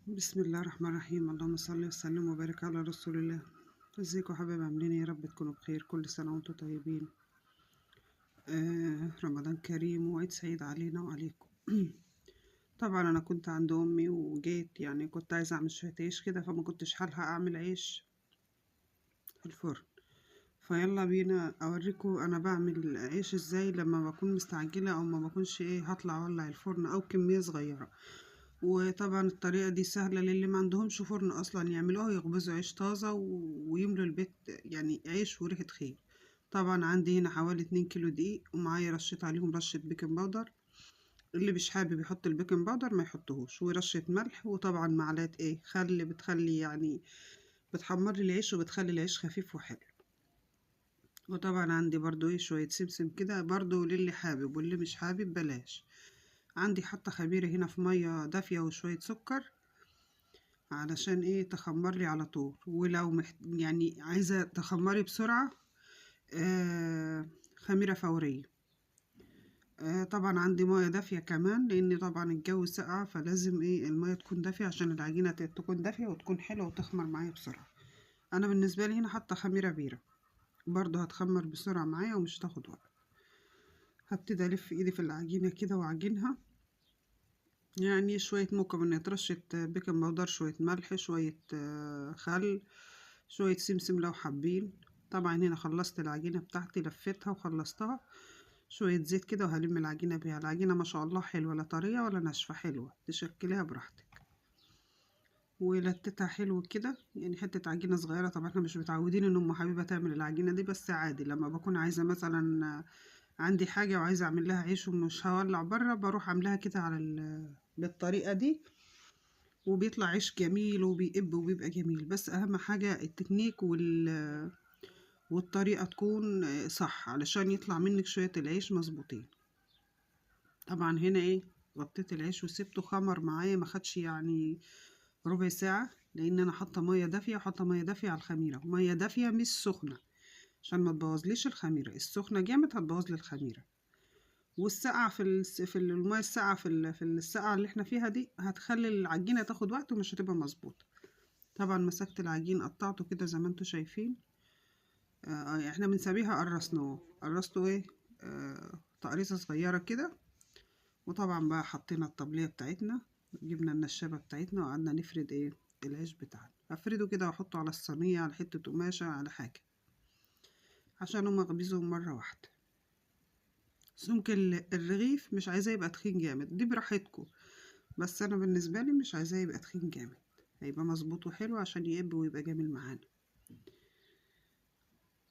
بسم الله الرحمن الرحيم. اللهم صل وسلم وبارك على رسول الله. ازيكم يا حبايب؟ عاملين ايه؟ يا رب تكونوا بخير. كل سنة وانتم طيبين. رمضان كريم وعيد سعيد علينا وعليكم. طبعا انا كنت عند امي وجيت، يعني كنت عايزه اعمل شوية عيش كده، فما كنتش هلحق اعمل عيش في الفرن. فيلا بينا اوريكم انا بعمل عيش ازاي لما بكون مستعجلة او ما بكونش هطلع اولع الفرن او كمية صغيرة. وطبعا الطريقة دي سهلة للي ما عندهمش فرن اصلا يعملوها، يخبزوا عيش طازة ويملوا البيت يعني عيش وريحه خير. طبعا عندي هنا حوالي 2 كيلو دقيق، ومعايا رشيت عليهم رشه baking powder. اللي مش حابب يحط ال baking powder ما يحطهوش، ورشه ملح، وطبعا معلقه خل، بتخلي يعني بتحمر لي العيش وبتخلي العيش خفيف وحلو. وطبعا عندي برضو شوية سمسم كده برضو للي حابب، واللي مش حابب بلاش. عندي حتى خميره هنا في مية دافيه وشوية سكر علشان تخمر لي على طول. ولو يعني عايزه تخمري بسرعة خميره فورية. طبعا عندي مية دافيه كمان، لان طبعا الجو ساقع، فلازم المية تكون دافيه عشان العجينة تكون دافيه وتكون حلوة وتخمر معايا بسرعة. انا بالنسبة لي هنا حاطه خميره بيره برضو هتخمر بسرعة معايا ومش هتاخد وقت. هبتدي الف ايدي في العجينة كده واعجنها، يعني شوية مكونات، رشه baking powder، شوية ملح، شوية خل، شوية سمسم لو حابين. طبعا هنا خلصت العجينة بتاعتي، لفيتها وخلصتها، شوية زيت كده وهلم العجينة بيها. العجينة ما شاء الله حلوة، لا طرية ولا ناشفة، حلوة تشكليها براحتك. ولتتها حلو كده، يعني حتة عجينه صغيرة. طبعا احنا مش متعودين ان ام حبيبه تعمل العجينة دي، بس عادي لما بكون عايزه مثلا عندي حاجة وعايزه اعمل لها عيش ومش هولع بره، بروح عاملاها كده على بالطريقة دي، وبيطلع عيش جميل وبيقب وبيبقى جميل. بس اهم حاجة التكنيك والطريقة تكون صح علشان يطلع منك شوية العيش مظبوطين. طبعا هنا غطيت العيش وسبته خمر معايا، ما خدش يعني ربع ساعة، لان انا حاطه مية دافيه، وحاطه مية دافيه على الخميره، مية دافيه مش سخنة عشان ما تبوظليش الخميره. السخنة جامد هتبوظ لي الخميره، والسقعه في المية الساقعه في السقعه اللي احنا فيها دي هتخلي العجينة تاخد وقت ومش هتبقى مظبوطة. طبعا مسكت العجين قطعته كده زي ما انتم شايفين، احنا بنسميها قرصناه، قرصته تقريصه صغيرة كده. وطبعا بقى حطينا الطبلية بتاعتنا، جبنا النشابه بتاعتنا وقعدنا نفرد العيش بتاعنا. افرده كده واحطه على الصينية، على حتة قماشة، على حاجة، عشان هما اخبزهم مرة واحدة. سمك الرغيف مش عايزاه يبقى تخين جامد، دي براحتكم، بس انا بالنسبة لي مش عايزاه يبقى تخين جامد، هيبقى مظبوط وحلو عشان يقب ويبقى جميل معانا.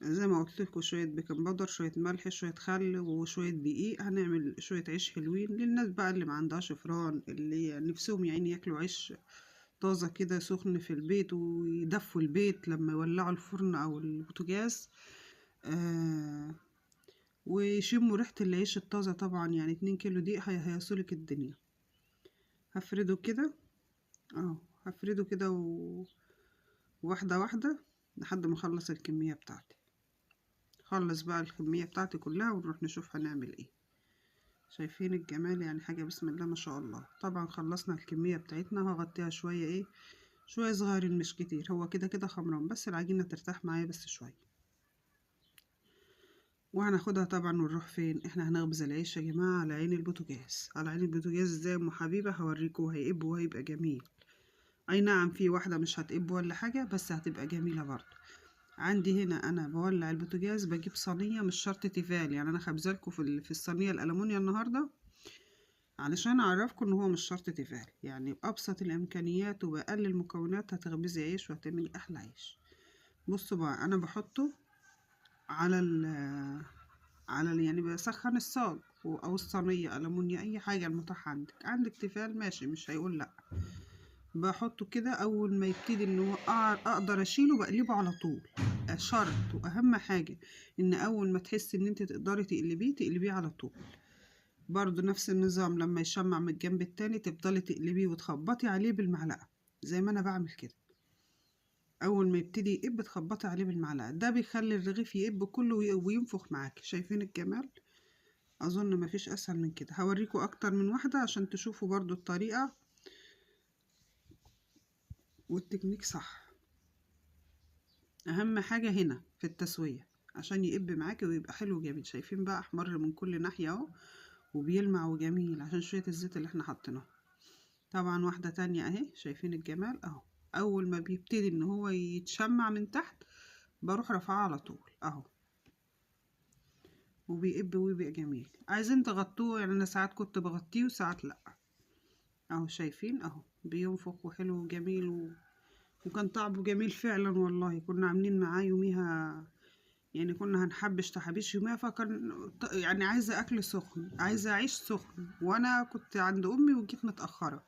زي ما قلت لكم شوية baking powder، شوية ملح، شوية خل، وشوية دقيق. هنعمل شوية عيش حلوين للناس بقى اللي ما عندهاش فران، اللي نفسهم يعني ياكلوا عيش طازة كده سخن في البيت، ويدفوا البيت لما يولعوا الفرن او البوتاجاز، ويشموا ريحه العيش الطازه. طبعا يعني 2 كيلو دقيق هيصلك الدنيا. هفرده كده هفرده كده واحدة واحدة لحد ما اخلص الكمية بتاعتي. خلص بقى الكمية بتاعتي كلها ونروح نشوف هنعمل ايه. شايفين الجمال؟ يعني حاجة بسم الله ما شاء الله. طبعا خلصنا الكمية بتاعتنا، هغطيها شوية شوية صغيرين مش كتير، هو كده كده خمران، بس العجينة ترتاح معايا بس شوية. وهناخدها طبعا ونروح فين؟ احنا هنخبز العيش يا جماعة على عين البوتاجاز. على عين البوتاجاز ازاي ام حبيبه؟ هوريكم، هيقب وهيبقى جميل. اي نعم في واحدة مش هتقب ولا حاجة، بس هتبقى جميلة برضو. عندي هنا انا بولع البوتاجاز، بجيب صينية مش شرط تيفال، يعني انا خبزالكم في الصينية الالومنيا النهارده علشان اعرفكم ان هو مش شرط تيفال، يعني بابسط الامكانيات وباقل المكونات هتخبزي عيش وهتعملي احلى عيش. بصوا بقى، انا بحطه على ال يعني بسخن الصاج او الصينية الومنيا، اي حاجة المتاحة عندك. عندك تيفال ماشي، مش هيقول لا. بحطه كده، اول ما يبتدي ان هو اقدر اشيله بقلبه على طول. شرط واهم حاجة ان اول ما تحسي ان انت تقدري تقلبيه تقلبيه على طول. برضو نفس النظام لما يشمع من الجنب التاني تفضلي تقلبيه وتخبطي عليه بالمعلقه زي ما انا بعمل كده. اول ما يبتدي يقب تخبطي عليه بالمعلقه، ده بيخلي الرغيف يقب كله وينفخ معاكي. شايفين الجمال؟ اظن مفيش اسهل من كده. هوريكم اكتر من واحدة عشان تشوفوا برضو الطريقة. والتكنيك صح. اهم حاجة هنا في التسوية عشان يقب معاكي ويبقى حلو جميل. شايفين بقى احمر من كل ناحية اهو، وبيلمع وجميل عشان شوية الزيت اللي احنا حطيناه. طبعا واحدة تانية اهي، شايفين الجمال اهو. اول ما بيبتدي ان هو يتشمع من تحت بروح رافعاه على طول اهو، وبيقب ويبقى جميل. عايزين تغطوه، يعني انا ساعات كنت بغطيه وساعات لا. اهو شايفين اهو بينفخ وحلو وجميل وكان طعمه جميل فعلا والله. كنا عاملين معاه يوميها، يعني كنا هنحبش تحابيش يوميها، فكان يعني عايزه اكل سخن، عايزه عيش سخن، وانا كنت عند امي وجيت متاخرة،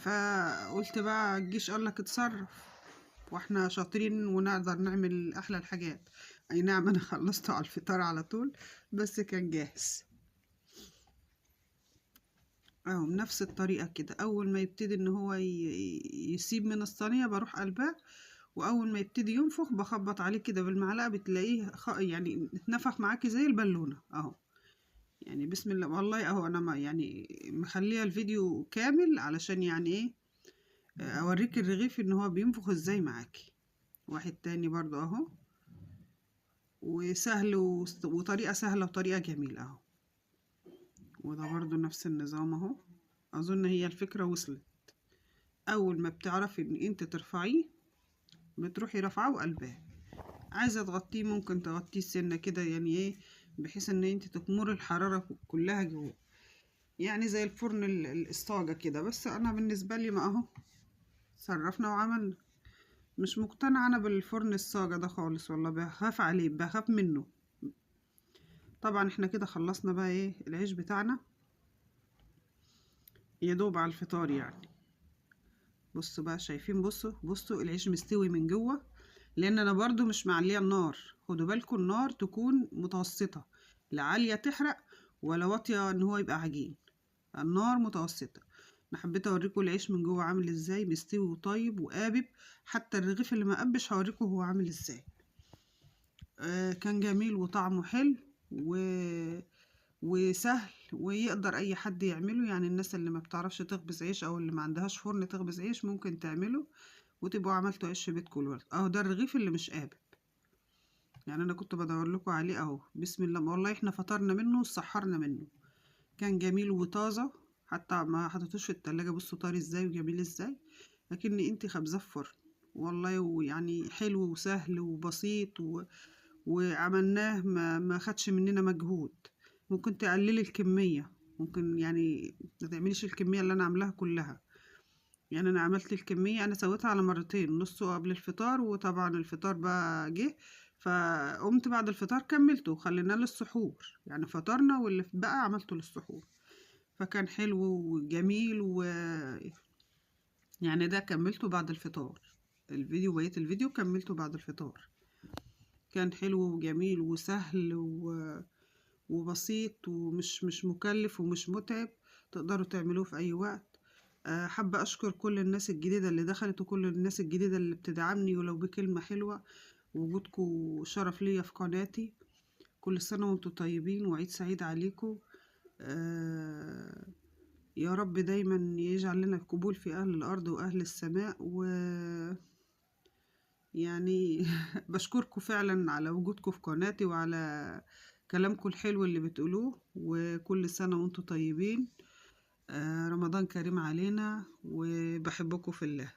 فقلت بقى الجيش قالك اتصرف، واحنا شاطرين ونقدر نعمل احلى الحاجات. اي نعم انا خلصته على الفطار على طول، بس كان جاهز اهو. بنفس الطريقة كده، اول ما يبتدي ان هو يسيب من الصينية بروح قلباه، واول ما يبتدي ينفخ بخبط عليه كده بالمعلقه، بتلاقيه يعني اتنفخ معاكي زي البالونة اهو. يعني بسم الله والله اهو. انا ما يعني مخليه الفيديو كامل علشان يعني ايه اوريك الرغيف ان هو بينفخ ازاي معاكي. واحد تاني برضو اهو، وسهل وطريقه سهلة وطريقه جميلة اهو. وده برضو نفس النظام اهو. اظن هي الفكرة وصلت. اول ما بتعرفي ان انت ترفعيه بتروحي رافعاه وقلباه. عايزه تغطيه ممكن تغطيه سنة كده، يعني ايه، بحيث ان انت تكمري الحرارة كلها جوه، يعني زي الفرن الصاجه كده. بس انا بالنسبة لي ما اهو صرفنا وعملنا. مش مقتنعة انا بالفرن الصاجه ده خالص والله، بخاف عليه، بخاف منه. طبعا احنا كده خلصنا بقى ايه العيش بتاعنا، يا دوب على الفطار يعني. بصوا بقى شايفين، بصوا بصوا العيش مستوي من جوه، لان انا برضو مش معليه النار. خدوا بالكم النار تكون متوسطه، لا عالية تحرق ولا واطية ان هو يبقى عجين، النار متوسطه. انا حبيت اوريكم العيش من جوه عامل ازاي، مستوي وطيب وقابب. حتى الرغيف اللي ما قبش هوريكم هو عامل ازاي. كان جميل وطعمه حلو وسهل، ويقدر اي حد يعمله. يعني الناس اللي ما بتعرفش تخبز عيش او اللي ما عندهاش فرن تخبز عيش ممكن تعمله، وتبقوا عملتوا عيش في بيتكم الولد اهو. ده الرغيف اللي مش قابب، يعني انا كنت بدور لكم عليه اهو. بسم الله والله احنا فطرنا منه وسحرنا منه، كان جميل وطازه، حتى ما حطيتوش في التلاجة. بصوا طري ازاي وجميل ازاي، لكن انت خبزه في فرن والله. ويعني حلو وسهل وبسيط وعملناه ما خدش مننا مجهود. ممكن تقللي الكمية، ممكن يعني ما تعمليش الكمية اللي انا عاملاها كلها. يعني انا عملت الكمية، انا سويتها على مرتين، نصه قبل الفطار، وطبعا الفطار بقى جه فقمت بعد الفطار كملته وخليناه للسحور، يعني فطرنا واللي بقى عملته للسحور. فكان حلو وجميل، و يعني ده كملته بعد الفطار، الفيديو بقية الفيديو كملته بعد الفطار. كان حلو وجميل وسهل وبسيط ومش مش مكلف ومش متعب، تقدروا تعملوه في اي وقت. حابة اشكر كل الناس الجديدة اللي دخلت وكل الناس الجديدة اللي بتدعمني ولو بكلمة حلوة. وجودكم شرف ليا في قناتي. كل سنة وانتم طيبين وعيد سعيد عليكم. يا رب دايما يجعل لنا القبول في اهل الارض واهل السماء. و يعني بشكركم فعلا على وجودكم في قناتي وعلى كلامكم الحلو اللي بتقولوه. وكل سنة وانتم طيبين. رمضان كريم علينا، وبحبكم في الله.